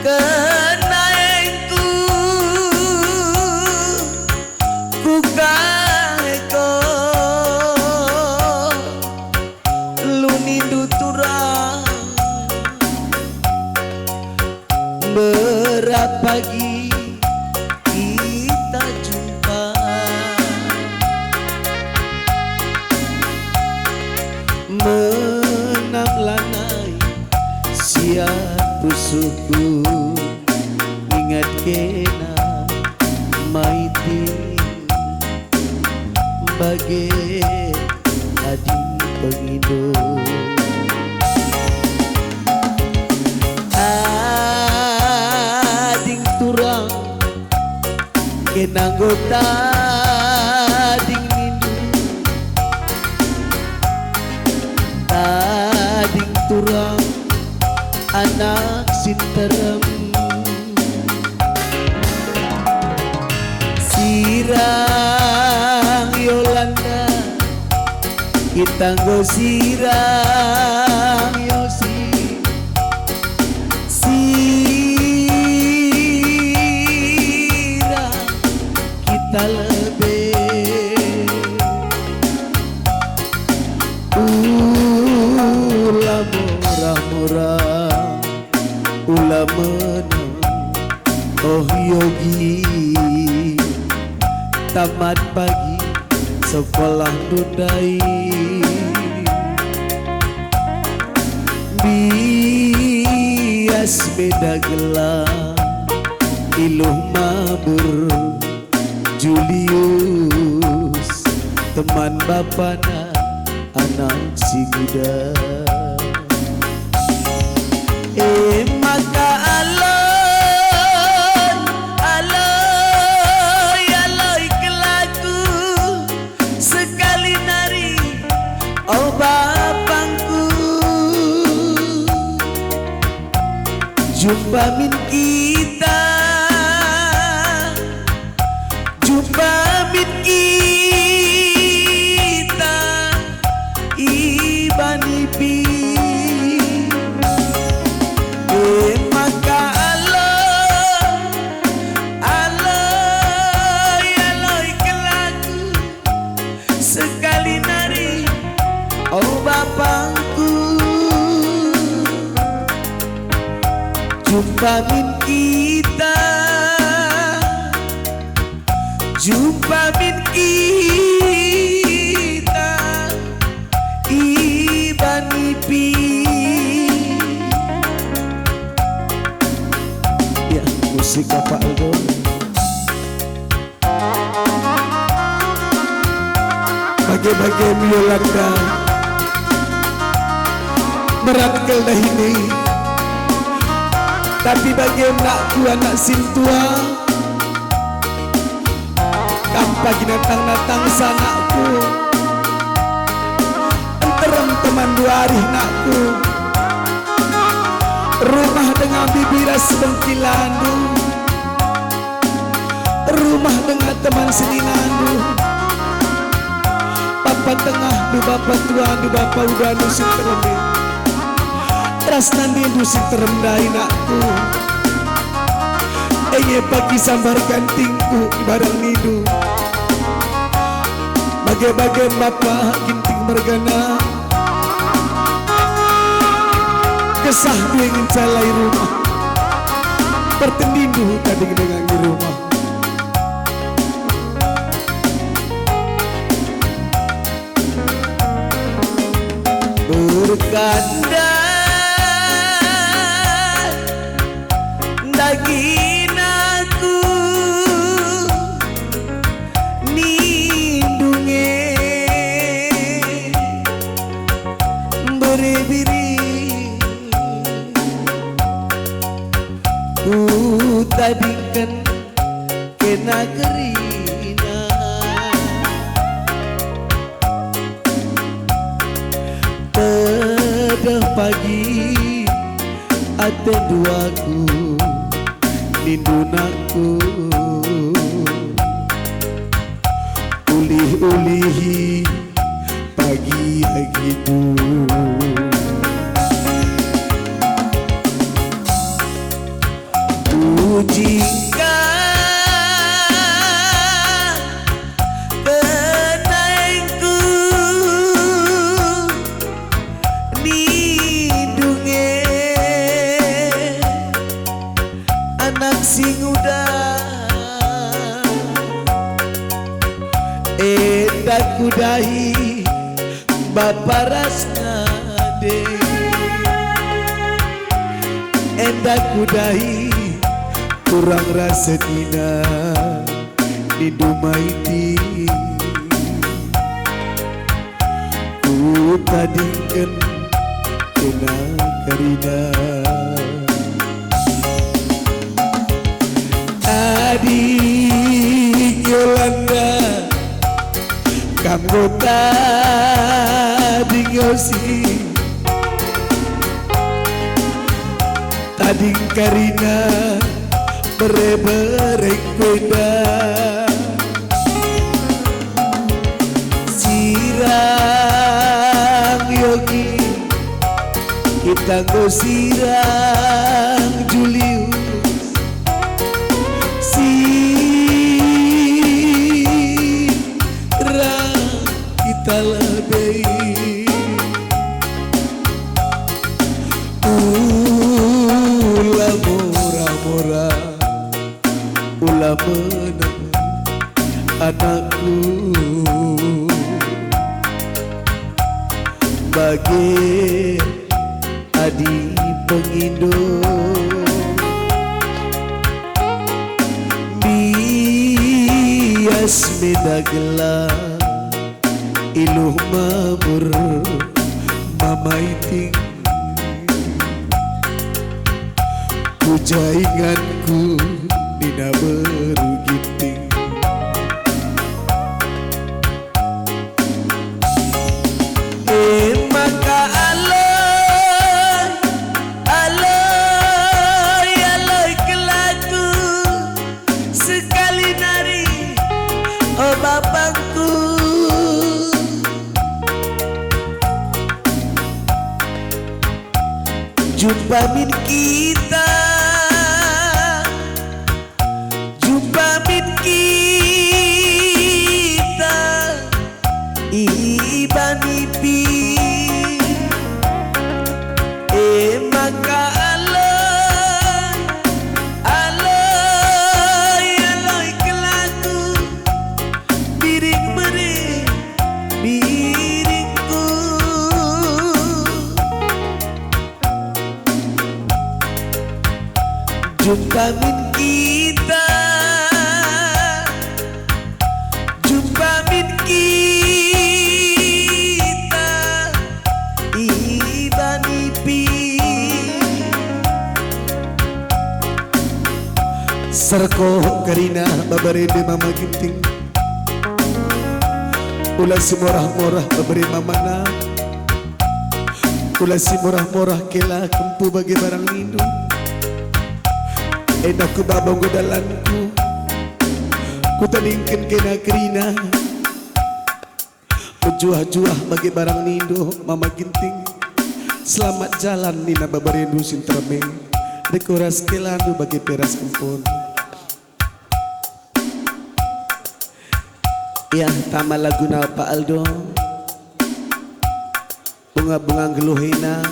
kenaengku, kukaheko lunindu turang. Berapa pagi kita jumpa, menam lanai siat pusuhku, inget kena maitin. Bage ading pengindo, ading turang, kena anggota ading nindu, ading turang, anak si nterem. Sirang Yolanda, kita enggo sirang Yosi. Sirang kita lebe. Ula murah-murah, ula menang, oh Yogi. Tamat pagi sekolah ndai, bias beda gelar, Iluh Mabur, Julius teman bapana anak si nguda. E maka aloi, aloi, aloi kelaku sekali nari, o bapangku. Jumpa min kita, jumpa min kita i banipi. E maka alo, aloi, aloi kelaku sekali nari, o bapangku. Jumpa min kita, jumpa min kita i banipi. Ya, musik Bapak Aldo. Bage-bage Yolanda, berat kal dahin e. Tapi bage anakku, anak sintua, kam pagi natang-natang anakku. Nterem teman dua arih anakku. Rumah denga bibi ras bengkilandu. Rumah denga teman seninandu, bapa tengahndu, bapa tuandu, bapa udandu si nterem e, ras nandindu si nterem ndai, nakku. Enge pagi sambar gantingku i barang nindu. Bage-bage bapa Ginting mergana. Kesah due ngenca lai rumah, pertendindu tading denga ngi rumah. Berkandal dagin aku nindu nge. Biri-biri kutadingken kena kerina. Tedeh pagi atendu aku nindu nakku. Ulih-ulihi pagi agindu. Ujingka kenengku nindu nge anak si nguda. Enda kudahi bapa ras nande, enda kudahi turang ras senina nindu maiti. Kutadingken kena kerina. Adi Yolanda, kam enggo tading osi, tading kerina bere-bere kuda. Sirang Yogi, kita enggo sirang Julius. Sirang kita lebei. Ula mora-mora, ula menang anakku. Bage adi pengindo, bias meda gelar. Iluh mabur Mama Iting, ku ja inganku nina beru Ginting. E maka aloi, aloi, aloi kelaku, sekali nari, o bapangku. Jumpa min kita, jumpa min kita i banipi. E maka aloi, aloi, aloi kelaku, biring-biring biringku. Jumpa min kita, jumpa min kita i banipi. Serko kerina baba rende Mama Ginting. Ula si morah-morah bebere mamana. Ula si morah-morah kela kempu bage barang nindu. Enda ku baba enggo dalanku, kutadingken kena kerina. Mejuah-juah bage barang nindu Mama Ginting. Selamat jalan nina baba rendu si nterem e. Reko ras kelandu bage pe ras kempun. Yah, tama laguna Pak Aldo. Bunga-bunga nggeluhina.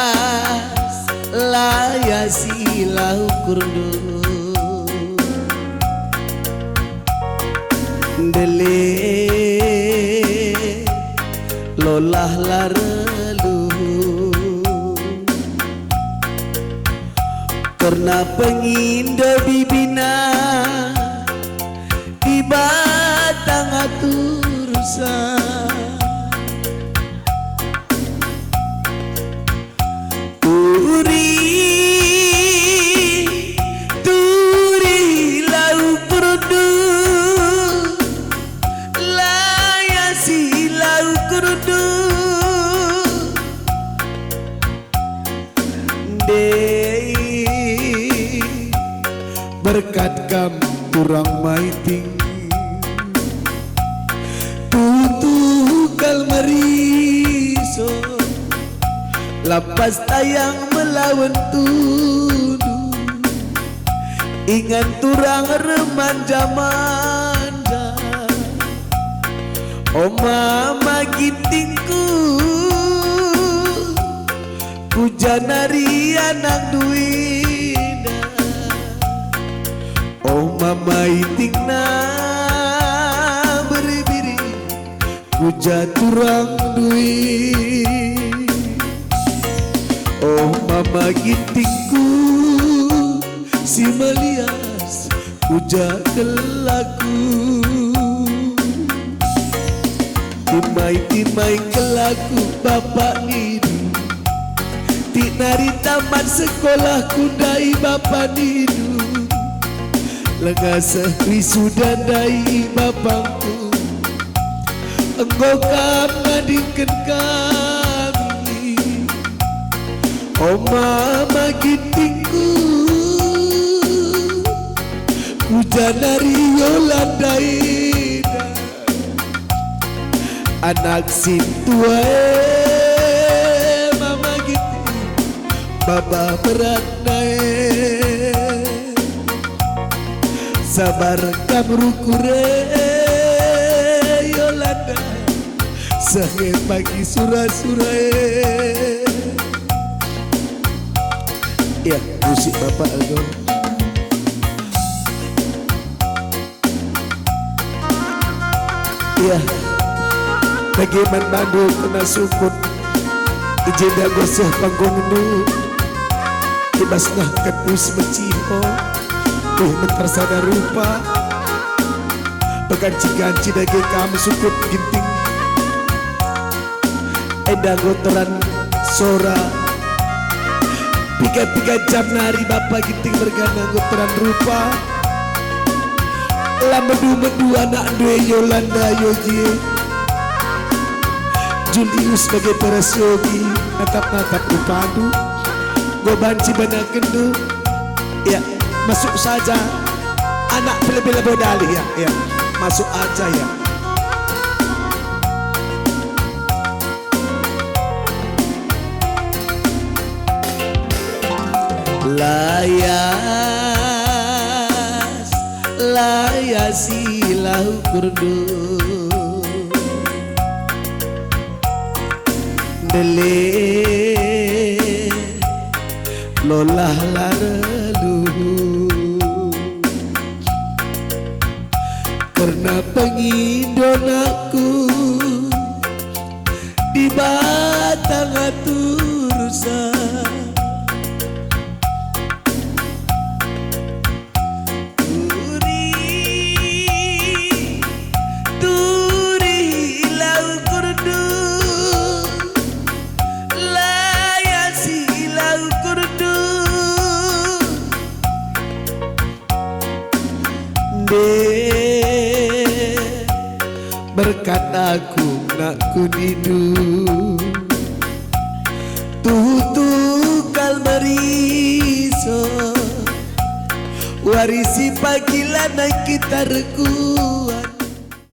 Layas, layasi la ukurndu. Ndele, lolah la reluh. Kerna pengindo bibina, Dibata ngatursa. Turi, turi la ukurndu, layasi la ukurndu. Ndai berkat kam turang Maiting. Tutu kal meriso, lapas tayang melawen tundu. Ingan turang remanja-manja, o Mama Gintingku. Ku ja nari anak duina, o Mama Itingna biri-biri, ku ja turang dui. O Mama Gintingku si melias, ku ja kelaku. Timai-timai kelaku bapa nidu. Tik nari tamat sekolah ku ndai bapa nidu. Langa seh wisuda ndai bapangku. Enggo kam nandingken kami, o Mama Gintingku. Ku ja nari Yolanda enda. Anak sintua e, Mama Ginting, baba beratna e. Sabar kam rukur e, Yolanda, seh nge pagi sura-sura e. Ya, musik Bapak ago. Iya, bage man bandu kena sukut, i jenda goseh panggundu, i bas nahkat uis meciho, ih, mentar sada rupa, beganci-ganci dage kam sukut Ginting. Enda enggo terang sora. Piga-piga jam nari Bapa Ginting mergana enggo terang rupa. La medu-medu anakndu e Yolanda Yoji e. Julius bage pe ras Yogi, natap-natap rupandu. Enggo banci banakenndu. Ya, masuk saja. Anak pe lebe labo dalih, ya, ya. Masuk aja, ya. Layas, layasilah ukurndu. Ndele, lolah la erluhu. Kerna pengindon aku, Dibata ngatursa. Turi, turilah ukurndu, layasilah ukurndu. Ndeh, berkat aku nakku nindu. Tuhu-tuhu kal meriso, warisi pagi lanai kita rekuah.